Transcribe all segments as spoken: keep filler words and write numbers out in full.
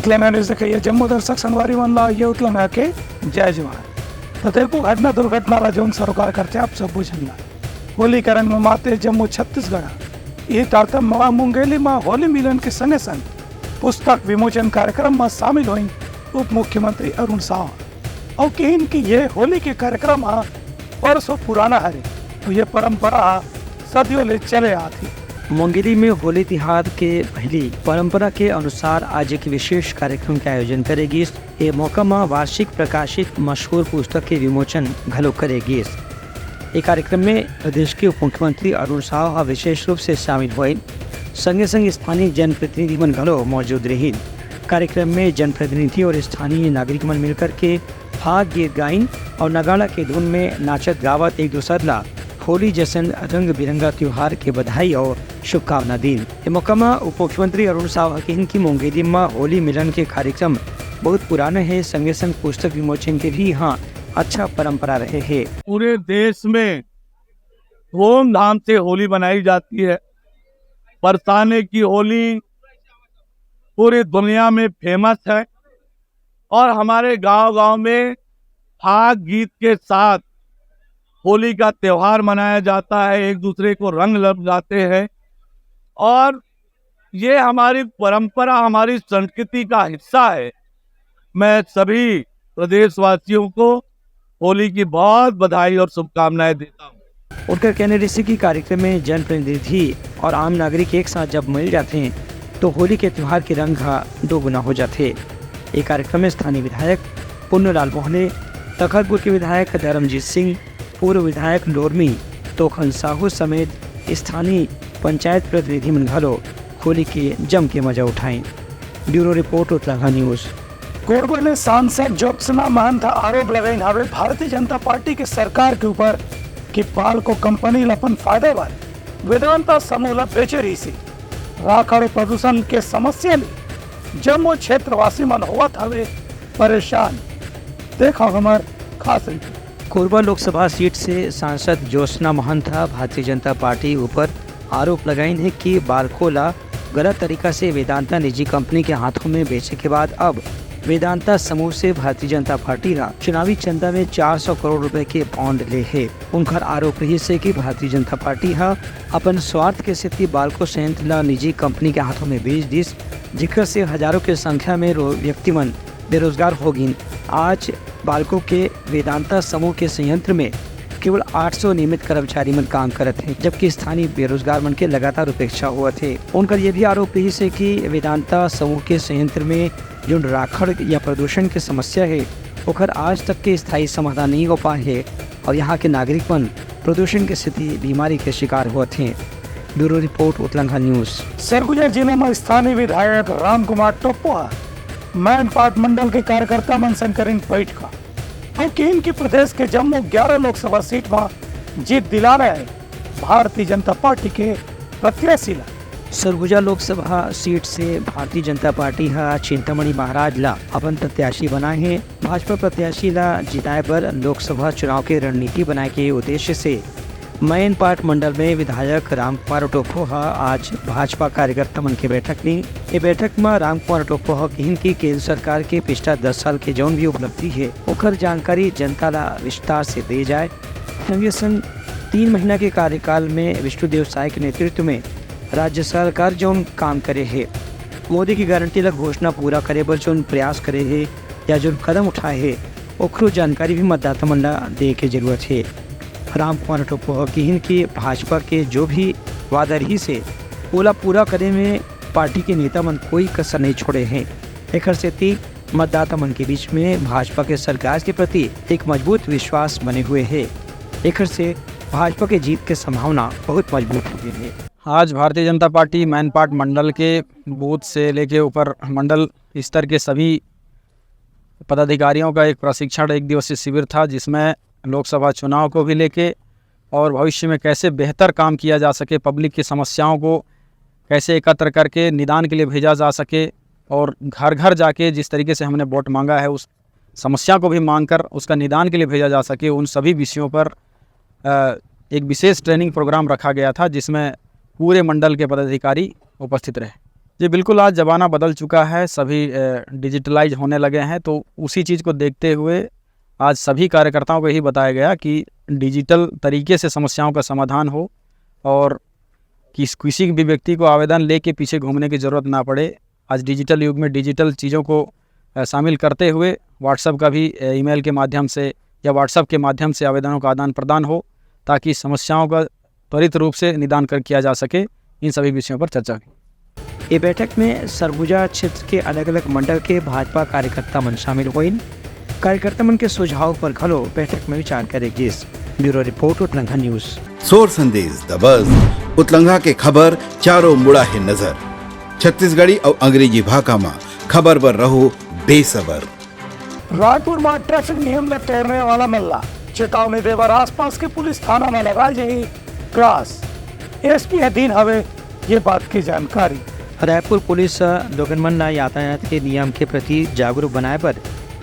Clemens देखइया जम्मो दर्शक संगवारी मन ला ये उतलन के जय जोहार। तो देखो घटना दुर्घटना ला जौन सरोकार करथे आप सब बुझन ला। होली के रंग में माते जम्मो छत्तीसगढ़। ये तारतम मवा मुंगेली मा होली मिलन के संगे संग पुस्तक विमोचन कार्यक्रम मा शामिल होइन उप मुख्यमंत्री अरुण साव। अउ कहिन कि ये होली के कार्यक्रम हा परसों पुराना हरे, तो ये परंपरा हा सदियों ले चले आत हे। मुंगेली में होली तिहार के पहली परंपरा के अनुसार आज एक विशेष कार्यक्रम के आयोजन करे गिस। ये मौका मा वार्षिक प्रकाशित मशहूर पुस्तक के विमोचन घलो करे गिस। ये कार्यक्रम में प्रदेश के उप मुख्यमंत्री अरुण साव हा विशेष रूप से शामिल होए, संगे संग स्थानीय जनप्रतिनिधि मन घलो मौजूद रहिन। कार्यक्रम में जनप्रतिनिधि और स्थानीय नागरिक मन मिलकर के फाग गीत गाइन और नगाड़ा के धुन में नाचत गावत एक दूसर ला होली जैसन रंग बिरंगा त्योहार के बधाई और शुभकामना दीन। ये मौका मा उप मुख्यमंत्री अरुण साव ह कहिन कि मुंगेली मा होली मिलन के कार्यक्रम बहुत पुराने हे, संगे संग पुस्तक विमोचन के भी यहाँ अच्छा परंपरा रहे हे। पूरे देश में धूमधाम से होली मनाई जाती है। बरसाने की होली पूरी दुनिया में फेमस है और हमारे गांव-गांव में फाग गीत के साथ होली का त्योहार मनाया जाता है, एक दूसरे को रंग लगाते हैं और ये हमारी परंपरा, हमारी संस्कृति का हिस्सा है। मैं सभी प्रदेशवासियों को होली की बहुत बधाई और शुभकामनाएं देता हूँ। उनका कहना रहिसे कि कार्यक्रम में जनप्रतिनिधि और आम नागरिक एक साथ जब मिल जाथे, तो होली के त्योहार के रंग ह दो गुना हो जाथे। ये कार्यक्रम में स्थानीय विधायक पुन्नूलाल मोहले, तखतपुर के विधायक धर्मजीत सिंह, पूर्व विधायक लोरमी तोखन साहू समेत स्थानीय पंचायत प्रतिनिधि मन घलो होली के जम के मजा उठाइन। Bureau report, Utlagha news. Korba ले सांसद ज्योत्सना महंत ह आरोप लगाइन हावे भारतीय जनता पार्टी के सरकार के ऊपर कि बालको कंपनी ल अपन फायदा बर वेदांता समूह ल बेचे रहिसे। राखड़ प्रदूषण के समस्या ले जम्मो क्षेत्रवासी मन होवत हवे परेशान। देखो हमर खास रिपोर्ट। कोरबा लोकसभा सीट से सांसद ज्योत्सना महंत ह भारतीय जनता पार्टी ऊपर आरोप लगाइन हे कि बालको ला गलत तरीका से वेदांता निजी कंपनी के हाथों में बेचे के बाद अब वेदांता समूह से भारतीय जनता पार्टी ला चुनावी चंदा में चार सौ करोड़ रुपए के बॉन्ड ले हे। उनकर आरोप रहिसे कि भारतीय जनता पार्टी ह अपन स्वार्थ के सेती बालको संयंत्र ला निजी कंपनी के हाथों में बेच दिस, जेकर से हजारों के संख्या में रो-, व्यक्ति मन बेरोजगार हो गिन। आज बालको के वेदांता समूह के संयंत्र में केवल आठ सौ नियमित कर्मचारी मन काम करत हे, जबकि स्थानीय बेरोजगार मन के लगातार उपेक्षा होवत हे। उनकर ये भी आरोप रहिसे कि वेदांता समूह के संयंत्र में जोन राखड़ या प्रदूषण के समस्या हे, ओकर आज तक के स्थायी समाधान नहीं हो पाए हे और यहाँ के नागरिक मन प्रदूषण के सेती बीमारी के शिकार होवत हे। Bureau report, Utlagha news. Surguja जिला में स्थानीय विधायक रामकुमार टोप्पो ह मैनपाट मंडल के कार्यकर्ता मन संग करिन बैठका। अउ कहिन कि प्रदेश के जम्मो ग्यारह लोकसभा सीट म जीत दिलाना हे भारतीय जनता पार्टी के प्रत्याशी ला। सरगुजा लोकसभा सीट से भारतीय जनता पार्टी ह चिंतामणि महाराज ला अपन प्रत्याशी बनाए हे। भाजपा प्रत्याशी ला जिताए बर लोकसभा चुनाव के रणनीति बनाए के उद्देश्य से मैनपाट मंडल में विधायक रामकुमार टोप्पो ह आज भाजपा कार्यकर्ता मन के बैठक लीन। ये बैठक म रामकुमार टोप्पो ह कहिन कि केंद्र सरकार के पिछला दस साल के जौन भी उपलब्धि हे, ओकर जानकारी जनता ला विस्तार से दे जाए। संगे संग तीन महीना के कार्यकाल में विष्णुदेव साय के नेतृत्व में राज्य सरकार जौन काम करे हे, मोदी की गारंटी ला घोषणा पूरा करे बर जौन प्रयास करे हे या जौन कदम उठाए हे, ओखरो जानकारी भी मतदाता मन ला दे के जरूरत हे। रामकुमार टोप्पो ह किहिन कि भाजपा के जो भी वादा रहिस हे, ओला पूरा करे में पार्टी के नेता मन कोई कसर नहीं छोड़े हे। एखर सेती मतदाता मन के बीच में भाजपा के सरकार के प्रति एक मजबूत विश्वास बने हुए हे। एखर से भाजपा के जीत के संभावना बहुत मजबूत हो गई हे। आज भारतीय जनता पार्टी मैनपाट मंडल के बूथ से लेके ऊपर मंडल स्तर के सभी पदाधिकारियों का एक प्रशिक्षण एक दिवसीय शिविर था, जिसमें लोकसभा चुनाव को भी लेके और भविष्य में कैसे बेहतर काम किया जा सके, पब्लिक की समस्याओं को कैसे एकत्र करके निदान के लिए भेजा जा सके और घर घर जाके जिस तरीके से हमने वोट मांगा है, उस समस्या को भी मांगकर उसका निदान के लिए भेजा जा सके, उन सभी विषयों पर, अ, एक विशेष ट्रेनिंग प्रोग्राम रखा गया था, जिसमें पूरे मंडल के पदाधिकारी उपस्थित रहे। जी बिल्कुल, आज ज़माना बदल चुका है, सभी अ, डिजिटलाइज होने लगे हैं, तो उसी चीज़ को देखते हुए आज सभी कार्यकर्ताओं को यही बताया गया कि डिजिटल तरीके से समस्याओं का समाधान हो और किस किसी भी व्यक्ति को आवेदन लेके पीछे घूमने की ज़रूरत ना पड़े। आज डिजिटल युग में डिजिटल चीज़ों को अ, शामिल करते हुए WhatsApp का भी अ, ईमेल के माध्यम से या WhatsApp के माध्यम से आवेदनों का आदान प्रदान हो, ताकि समस्याओं का त्वरित रूप से निदान कर किया जा सके। इन सभी विषयों पर चर्चा हुई। ये बैठक में सरगुजा क्षेत्र के अलग-अलग मंडल के भाजपा कार्यकर्ता मन शामिल होइन। कार्यकर्ता मन के सुझाव पर घलो बैठक में विचार करे गिस। Bureau report, Utlangha news. सोर संदेश दबस, उतलंघा के खबर चारों मुड़ा हे नजर। छत्तीसगढ़ी अउ अंग्रेजी भाखा म खबर बर रहो बेसबर। रायपुर म ट्रैफिक नियम ल तोड़ने वाला मन ला चेतावनी देबर आसपास के पुलिस थाना म लगाए जाही क्लास। एसपी ह दीन हवे ये बात के जानकारी। रायपुर पुलिस ह लोगन मन ला यातायात के नियम के प्रति जागरूक बनाए बर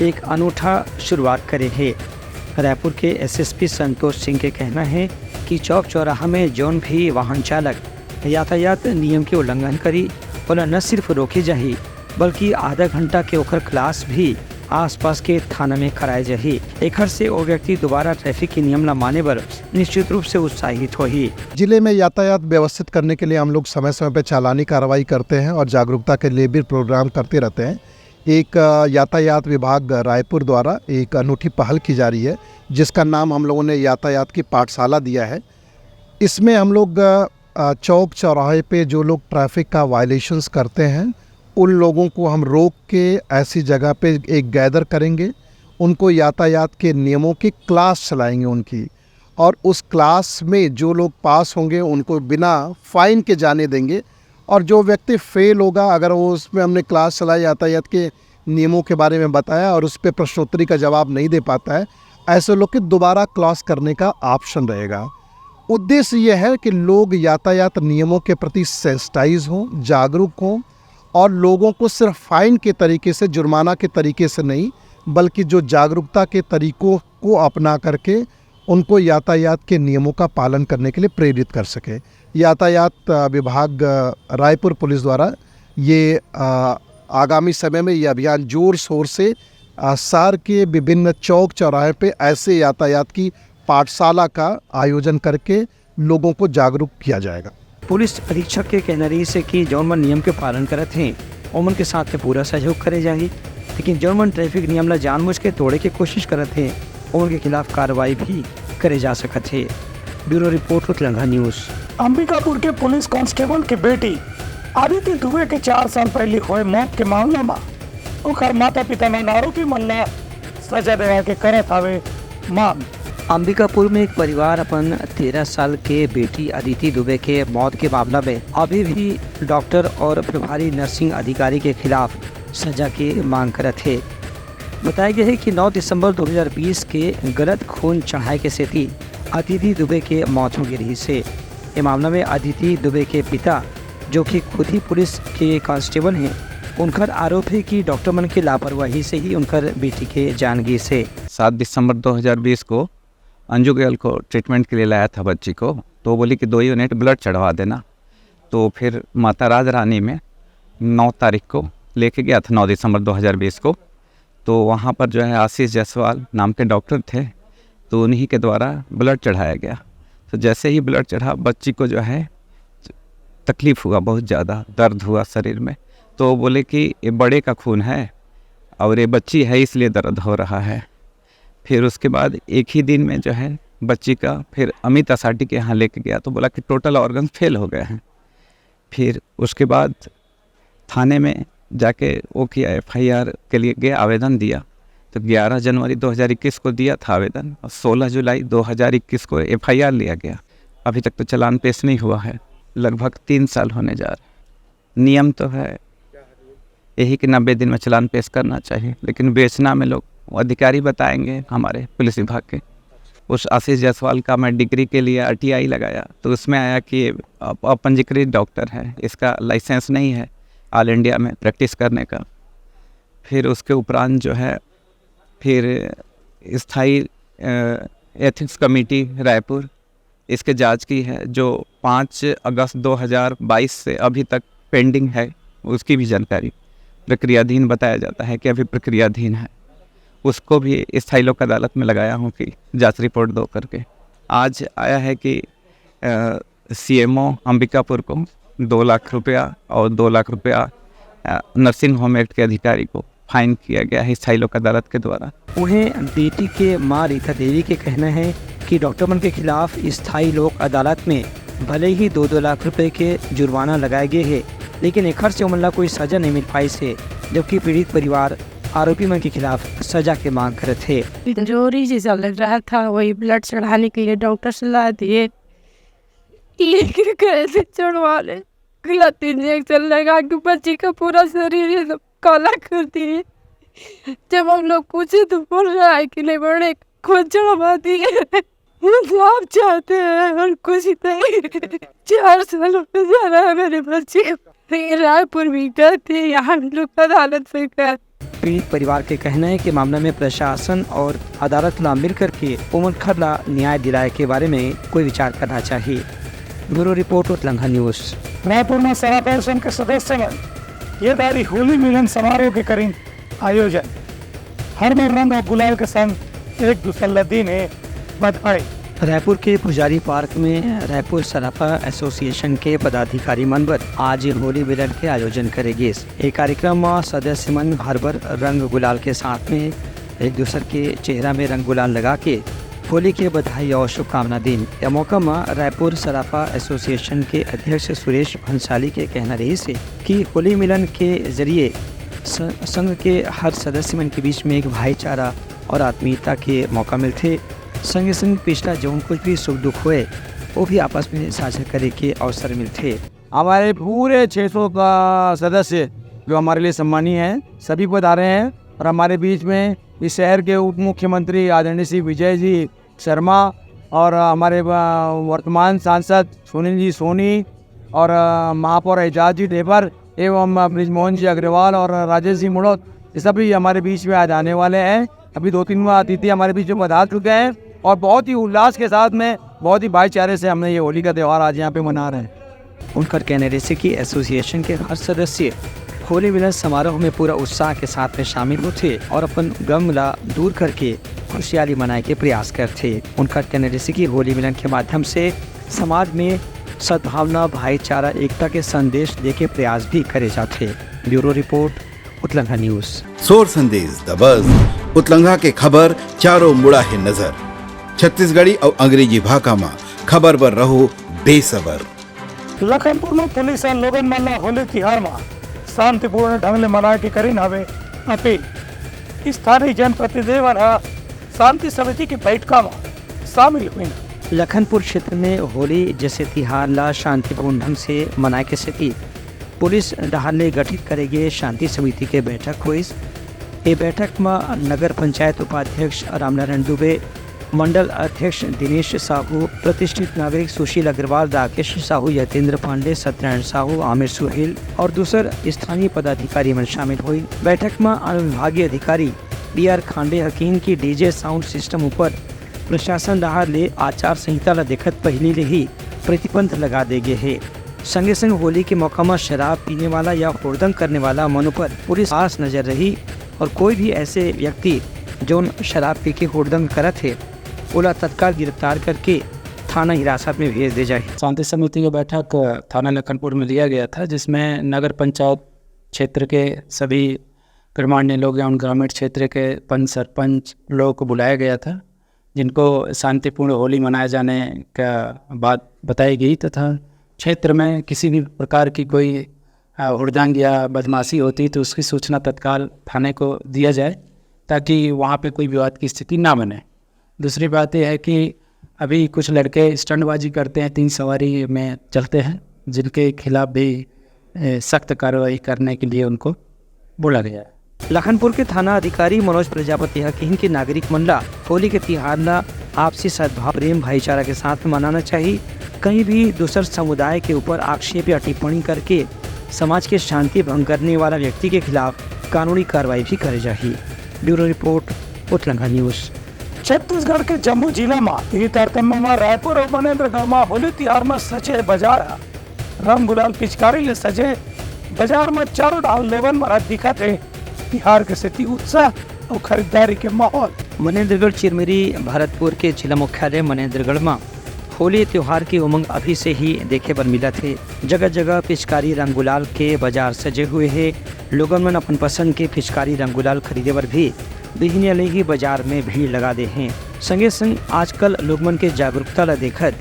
एक अनूठा शुरुआत करे हे। रायपुर के एसएसपी संतोष सिंह के कहना हे कि चौक चौराहा में जौन भी वाहन चालक यातायात नियम के उल्लंघन करी, ओला न सिर्फ रोके जाही, बल्कि आधा घंटा के ओकर क्लास भी आसपास के थाना में कराए जाही। एखर से ओ व्यक्ति दोबारा ट्रैफिक के नियम ला माने बर निश्चित रूप से उत्साहित होही। जिले में यातायात व्यवस्थित करने के लिए हम लोग समय-समय पे चालानी कार्रवाई करते हैं और जागरूकता के लिए भी प्रोग्राम करते रहते हैं। एक, अ, यातायात विभाग रायपुर द्वारा एक अनूठी पहल की जा रही है, जिसका नाम हम लोगों ने यातायात की पाठशाला दिया है। इसमें हम लोग, अ, अ, चौक चौराहे पे जो लोग ट्रैफिक का वायलेशंस करते हैं, उन लोगों को हम रोक के ऐसी जगह पे एक गैदर करेंगे, उनको यातायात के नियमों की क्लास चलाएंगे उनकी, और उस क्लास में जो लोग पास होंगे उनको बिना फाइन के जाने देंगे, और जो व्यक्ति फेल होगा, अगर वो उसमें हमने क्लास चलाई, यातायात के नियमों के बारे में बताया और उस पे प्रश्नोत्तरी का जवाब नहीं दे पाता है, ऐसे लोग के दोबारा क्लास करने का ऑप्शन रहेगा। उद्देश्य यह है कि लोग यातायात नियमों के प्रति सेंसिटाइज हों, जागरूक हों और लोगों को सिर्फ फाइन के तरीके से, जुर्माना के तरीके से नहीं, बल्कि जो जागरूकता के तरीकों को अपना करके उनको यातायात के नियमों का पालन करने के लिए प्रेरित कर सके। यातायात, अ, विभाग, अ, रायपुर पुलिस द्वारा ये, अ, आगामी समय में ये अभियान जोर शोर से, अ, शहर के विभिन्न चौक चौराहे पे ऐसे यातायात की पाठशाला का आयोजन करके लोगों को जागरूक किया जाएगा। पुलिस अधीक्षक के कहना रहिस हे कि जौन मन नियम के पालन करत हें, ओमन के साथ में पूरा सहयोग करे जाही, लेकिन जौन मन ट्रैफिक नियम ला जानबूझ के तोड़े के कोशिश करत हें, ओमन के खिलाफ कार्रवाई भी करे जा सकत हे। Bureau report, Utlangha news. Ambikapur के पुलिस कांस्टेबल के बेटी अदिति दुबे के चार साल पहिली होए मौत के मामला म ओकर माता-पिता मन आरोपी मन ला सजा देवे के करत हवे मांग। अंबिकापुर में एक परिवार अपन तेरह साल के बेटी अदिति दुबे के मौत के मामला में अभी भी डॉक्टर और प्रभारी नर्सिंग अधिकारी के खिलाफ सजा के मांग करत हे। बताया गया है कि नौ दिसंबर दो हज़ार बीस के गलत खून चढ़ाए के सेती अदिति दुबे के मौत हो गई रहिस हे। ये मामला में अदिति दुबे के पिता, जो कि खुद ही पुलिस के कांस्टेबल हैं, उनकर आरोप है कि डॉक्टर मन के लापरवाही से ही उनकर बेटी के जान गिस हे। सात दिसंबर दो हज़ार बीस को अंजू गर्ल को ट्रीटमेंट के लिए लाया था बच्ची को, तो बोली कि दो यूनिट ब्लड चढ़वा देना। तो फिर माता राज रानी में नौ तारीख को लेके गया था, नौ दिसंबर दो हज़ार बीस को। तो वहाँ पर जो है आशीष जायसवाल नाम के डॉक्टर थे, तो उन्हीं के द्वारा ब्लड चढ़ाया गया। तो जैसे ही ब्लड चढ़ा, बच्ची को जो है तकलीफ़ हुआ, बहुत ज़्यादा दर्द हुआ शरीर में। तो बोले कि ये बड़े का खून है और ये बच्ची है, इसलिए दर्द हो रहा है। फिर उसके बाद एक ही दिन में जो है बच्ची का फिर अमित असाटी के यहाँ लेके गया, तो बोला कि टोटल ऑर्गन फेल हो गए हैं। फिर उसके बाद थाने में जाके वो किया, एफआईआर के लिए गया, आवेदन दिया। तो ग्यारह जनवरी दो हज़ार इक्कीस को दिया था आवेदन और सोलह जुलाई दो हज़ार इक्कीस को एफआईआर लिया गया। अभी तक तो चालान पेश नहीं हुआ है, लगभग तीन साल होने जा रहे हैं। नियम तो है यही कि नब्बे दिन में चालान पेश करना चाहिए, लेकिन बेचना में लोग, वो अधिकारी बताएंगे हमारे पुलिस विभाग के। उस आशीष जायसवाल का मैं डिग्री के लिए आरटीआई लगाया, तो उसमें आया कि अप-, अपंजीकृत डॉक्टर है, इसका लाइसेंस नहीं है ऑल इंडिया में प्रैक्टिस करने का। फिर उसके उपरांत जो है, फिर स्थायी, अ, एथिक्स कमेटी रायपुर इसके जांच की है, जो पाँच अगस्त दो हज़ार बाईस से अभी तक पेंडिंग है। उसकी भी जानकारी प्रक्रियाधीन बताया जाता है कि अभी प्रक्रियाधीन है, उसको भी स्थायी लोक अदालत में लगाया हूँ कि जांच रिपोर्ट दो करके। आज आया है कि सीएमओ अंबिकापुर को दो लाख रुपया और दो लाख रुपया नर्सिंग होम एक्ट के अधिकारी को फाइन किया गया है स्थायी लोक अदालत के द्वारा। उहें, बेटी के मां रीता देवी के कहना है कि डॉक्टर मन के खिलाफ स्थायी लोक अदालत में भले ही दो दो लाख रुपए के जुर्माना लगाए गए हे, लेकिन एखर से ओमन ला कोई सजा नहीं मिल पाइस हे, जबकि पीड़ित परिवार आरोपी मन के खिलाफ सजा के मांग करत हे। इंजोरी जैसा लग रहा था, वही ब्लड चढ़ाने के लिए डॉक्टर से ला दिए, लेकिन कैसे चढ़वा ले? गलत इंजेक्शन लगा के बच्ची का पूरा शरीर एकदम काला कर दिए। जब हम लोग पूछे तो बोल रहा है कि नहीं, बड़े खुद चढ़वा दिए। हम इंसाफ चाहते हैं और कुछ नहीं। चार साल होने जा रहा है मेरे बच्चे को। ये रायपुर भी गए थे, यहाँ भी लोग अदालत में गए। पीड़ित परिवार के कहना है कि मामला में प्रशासन और अदालत ला मिल करके ओमन खर ला न्याय दिलाए के बारे में कोई विचार करना चाहिए। Bureau report, Utlangha news. Raipur में सराफा संघ के सदस्य मन ये बारी होली मिलन समारोह के करीन आयोजन। हर में रंग और गुलाल के संग एक दूसर ला दीन हे बधाई। रायपुर के पुजारी पार्क में रायपुर सराफा एसोसिएशन के पदाधिकारी मन बर आज होली मिलन के आयोजन करे गिस। ए कार्यक्रम म सदस्य मन हर बर रंग गुलाल के साथ में एक दूसर के चेहरा में रंग गुलाल लगा के होली के बधाई और शुभकामना दीन। ए मौका म रायपुर सराफा एसोसिएशन के अध्यक्ष सुरेश भंसाली के कहना रहिस हे कि होली मिलन के जरिए स-, संघ के हर सदस्य मन के बीच में एक भाईचारा और आत्मीयता के मौका मिलथे। संगे संग पिछला जौन कुछ भी सुख दुख होए, वो भी आपस में साझा करे के अवसर मिलथे। हमारे पूरे छह सौ का सदस्य जो हमारे लिए सम्मानीय हैं, सभी पधारे हैं और हमारे बीच में इस शहर के उप मुख्यमंत्री आदरणीय श्री विजय जी शर्मा और हमारे, अ, वर्तमान सांसद सुनील जी सोनी और, अ, महापौर एजाज जी ढेबर एवं, अ, बृजमोहन जी अग्रवाल और राजेश जी मुड़ोत, ये सभी हमारे बीच में आज आने वाले हैं। अभी दो तीन अतिथि हमारे बीच में पधार चुके हैं और बहुत ही उल्लास के साथ में, बहुत ही भाईचारे से हमने ये होली का त्यौहार आज यहाँ पे मना रहे हैं। उनकर कहना रहिस हे कि एसोसिएशन के हर सदस्य होली मिलन समारोह में पूरा उत्साह के साथ में शामिल होथे और अपन गम ला दूर करके खुशियाली मनाए के प्रयास करथे। उनकर कहना रहिस हे कि होली मिलन के माध्यम से समाज में सद्भावना, भाईचारा, एकता के संदेश देके प्रयास भी करे जाथे। Bureau report, Utlangha news. सोर संदेश दबस, उतलंघा के खबर चारों मुड़ा हे नजर। छत्तीसगढ़ी अउ अंग्रेजी भाखा म खबर बर रहो बेसबर। लखनपुर में पुलिस ह लोगन मन ला होली तिहार म शांतिपूर्ण ढंग ले मनाए के करिन हवे अपील। स्थानीय जनप्रतिनिधि मन ह शांति समिति के बैठका म शामिल हुइन। लखनपुर क्षेत्र में होली जैसे तिहार ला शांतिपूर्ण ढंग से मनाए के सेती पुलिस डहार ले गठित करे गे शांति समिति के बैठक होइस। ए बैठक म नगर पंचायत उपाध्यक्ष रामनारायण दुबे, मंडल अध्यक्ष दिनेश साहू, प्रतिष्ठित नागरिक सुशील अग्रवाल, राकेश साहू, यतीन्द्र पांडे, सत्यनारायण साहू, आमिर सुहेल और दूसर स्थानीय पदाधिकारी मन शामिल होइस। बैठक म अनुविभागीय अधिकारी बी आर खांडे ह किहिन कि डीजे साउंड सिस्टम ऊपर प्रशासन डहार ले आचार संहिता ल देखत पहिली ले ही प्रतिबंध लगा दे गे हे। संगे संग होली के मौका म शराब पीने वाला या हुड़दंग करने वाला मन ऊपर पुलिस खास नजर रही और कोई भी ऐसे व्यक्ति जोन शराब पी के हुड़दंग करत हे, ओला तत्काल गिरफ्तार करके थाना हिरासत में भेज दे जाही। शांति समिति की बैठक थाना लखनपुर में लिया गया था, जिसमें नगर पंचायत क्षेत्र के सभी गणमान्य लोग या उन ग्रामीण क्षेत्र के पंच, सरपंच लोगों को बुलाया गया था, जिनको शांतिपूर्ण होली मनाए जाने का बात बताई गई तथा क्षेत्र में किसी भी प्रकार की कोई, अ, हुड़दंग या बदमाशी होती तो उसकी सूचना तत्काल थाने को दिया जाए, ताकि वहाँ पे कोई विवाद की स्थिति ना बने। दूसरी बात यह है कि अभी कुछ लड़के स्टंटबाजी करते हैं, तीन सवारी में चलते हैं, जिनके खिलाफ भी, ए, सख्त कार्रवाई करने के लिए उनको बोला गया है। लखनपुर के थाना अधिकारी मनोज प्रजापति ह किहिन कि नागरिक मन ला होली के तिहार ला आपसी सद्भाव, प्रेम, भाईचारा के साथ मनाना चाहिए। कहीं भी दूसर समुदाय के ऊपर आक्षेप या टिप्पणी करके समाज के शांति भंग करने वाला व्यक्ति के खिलाफ कानूनी कार्रवाई भी करे जाही। Bureau report, Utlangha news. Chhattisgarh के जम्मो जिला म इही तारतम्य म रायपुर अउ मनेन्द्रगढ़ म होली तिहार म सजे बाजार ह रंग गुलाल पिचकारी ले सजे बाजार म चारों डाहर लेवन भरा दिखत हे। तिहार के सेती उत्साह अउ खरीदारी के माहौल। मनेंद्रगढ़ चिरमिरी भरतपुर के जिला मुख्यालय मनेंद्रगढ़ म होली त्योहार के उमंग अभी से ही देखे बर मिलत हे। जगह-जगह पिचकारी रंग गुलाल के बाजार सजे हुए हे। लोगन मन अपन पसंद के पिचकारी रंग गुलाल खरीदे बर भी बिहनिया ले ही बाजार में भीड़ लगा दे हे। संगे संग आजकल लोग मन के जागरूकता ला देखत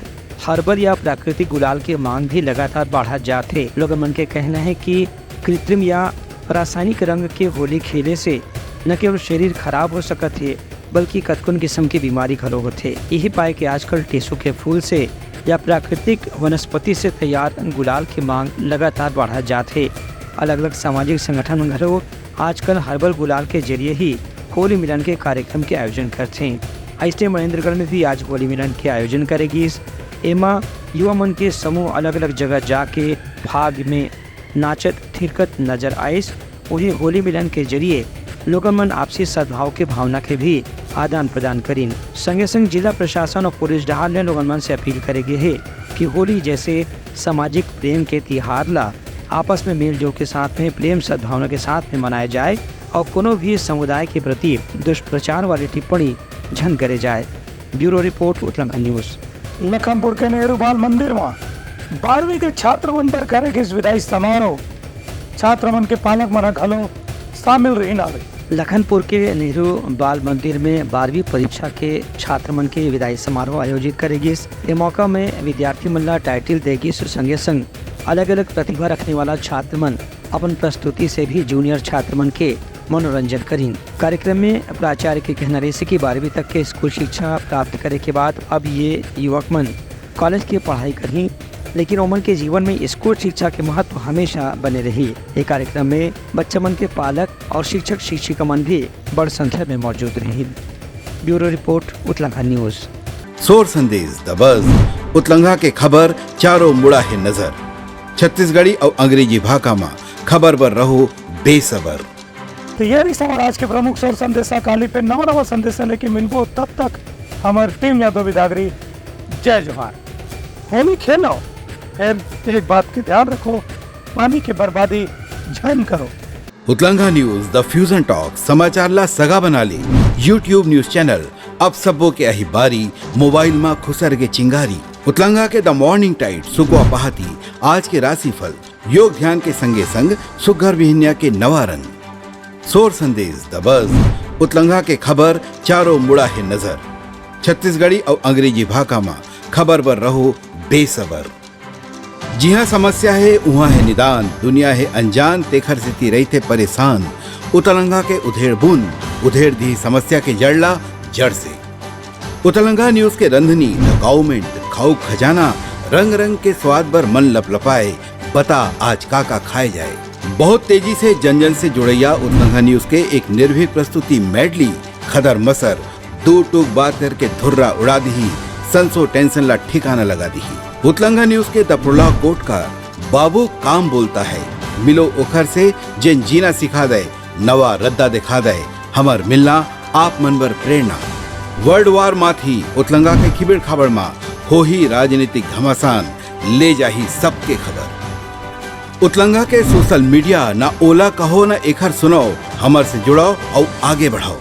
हर्बल या प्राकृतिक गुलाल के मांग भी लगातार बढ़त जात हे। लोगन मन के कहना हे कि कृत्रिम या रासायनिक रंग के होली खेले से न केवल शरीर खराब हो सकत हे, बल्कि कतकोन किस्म के बीमारी घलो होथे। यही पाय के आजकल टेसू के फूल से या प्राकृतिक वनस्पति से तैयार गुलाल के मांग लगातार बढ़त जात हे। अलग-अलग सामाजिक संगठन मन घलो आजकल हर्बल गुलाल के जरिए ही होली मिलन के कार्यक्रम के आयोजन करथे। अइसने मनेंद्रगढ़ में भी आज होली मिलन के आयोजन करे गिस। एमा युवा मन के समूह अलग-अलग जगह जाके फाग में नाचत थिरकत नजर आइस। वहीं होली मिलन के जरिए लोगन मन आपसी सद्भाव के भावना के भी आदान प्रदान करिन। संगे संग जिला प्रशासन और पुलिस डहार ले लोगन मन से अपील करे गे हे कि होली जैसे सामाजिक प्रेम के तिहार ला आपस में मेलजोल के साथ में प्रेम सद्भावना के साथ में मनाया जाए और कोनो भी समुदाय के प्रति दुष्प्रचार वाली टिप्पणी झन करे जाए। Bureau report, Utlanga news. Lakhanpur के नेहरू बाल मंदिर म बारहवीं के छात्र मन बर करे गिस विदाई समारोह। छात्र मन के पालक मन ह घलो शामिल रहिन हावे। लखनपुर के नेहरू बाल मंदिर में बारहवीं परीक्षा के छात्र मन के विदाई समारोह आयोजित करे गिस। ए मौका में विद्यार्थी मन ला टाइटिल दे गिस, संगे संग अलग-अलग प्रतिभा रखने वाला छात्र मन अपन प्रस्तुति से भी जूनियर छात्र मन के मनोरंजन करिन। कार्यक्रम में प्राचार्य के कहना रहिस कि बारहवीं तक के स्कूल शिक्षा प्राप्त करे के बाद अब ये युवक मन कॉलेज के पढ़ाई करही, लेकिन ओमन के जीवन में स्कूल शिक्षा के महत्व हमेशा बने रही। ये कार्यक्रम में बच्चा मन के पालक और शिक्षक शिक्षिका मन भी बड़ संख्या में मौजूद रही। Bureau report, Utlanga news. सोर संदेश, द बज, उतलंगा के खबर चारों मुड़ा हे नजर। छत्तीसगढ़ी अउ अंग्रेजी भाखा म खबर बर रहो बेसबर। तो ये रही हमारा आज के प्रमुख सोर संदेशा। काली पे नवा नवा संदेशा लेके मिलबो, तब तक हमार टीम यादव बिदागरी, जय जोहार। होली खेलो, फिर एक बात के ध्यान रखो, पानी के बर्बादी झन करो। उतलंगा न्यूज, द फ्यूजन टॉक, समाचार ला सगा बना ले। YouTube न्यूज चैनल, अब सबो के अही बारी, मोबाइल मा खुसर के चिंगारी। उतलंगा के द मॉर्निंग टाइड, सुकवा पहाती, आज के राशिफल, योग ध्यान के संगे संग सुग्घर बिहनिया के नवा रंग। सोर संदेश, द बज, उतलंगा के खबर, चारों मुड़ा हे नजर। छत्तीसगढ़ी अउ अंग्रेजी भाखा मा खबर बर रहो बेसबर। जिहाँ समस्या हे, उहाँ हे निदान, दुनिया हे अनजान, तेखर सेती रहिथे परेशान। उतलंगा के उधेड़ बुन, उधेड़ दिही समस्या के जड़ ला, जड़ से। उतलंगा न्यूज के रंधनी, द गाउमेंट, खाऊ खजाना, रंग रंग के स्वाद बर मन लपलपाए, बता आज का का खाए जाए। बहुत तेजी से जन जन से जुड़ैया उतलंगा न्यूज के एक निर्भीक प्रस्तुति मेडली, खदर मसर, दू टूक बात करके धुर्रा उड़ा दिही, संसो टेंशन ला ठिकाना लगा दिही। उतलंगा न्यूज के द प्रोलॉग कोट का बाबू काम बोलता है, मिलो ओखर से जेन जीना सिखा दे, नवा रद्दा दिखा दे, हमर मिलना आप मन बर प्रेरणा। वर्ल्ड वार माथी उतलंगा के खिबेड़ खाबड़ मा होही राजनीतिक घमासान, ले जाही सबके खबर। उतलंगा के सोशल मीडिया, ना ओला कहो ना एखर सुनाओ, हमर से जुड़ाओ अउ आगे बढ़ाओ।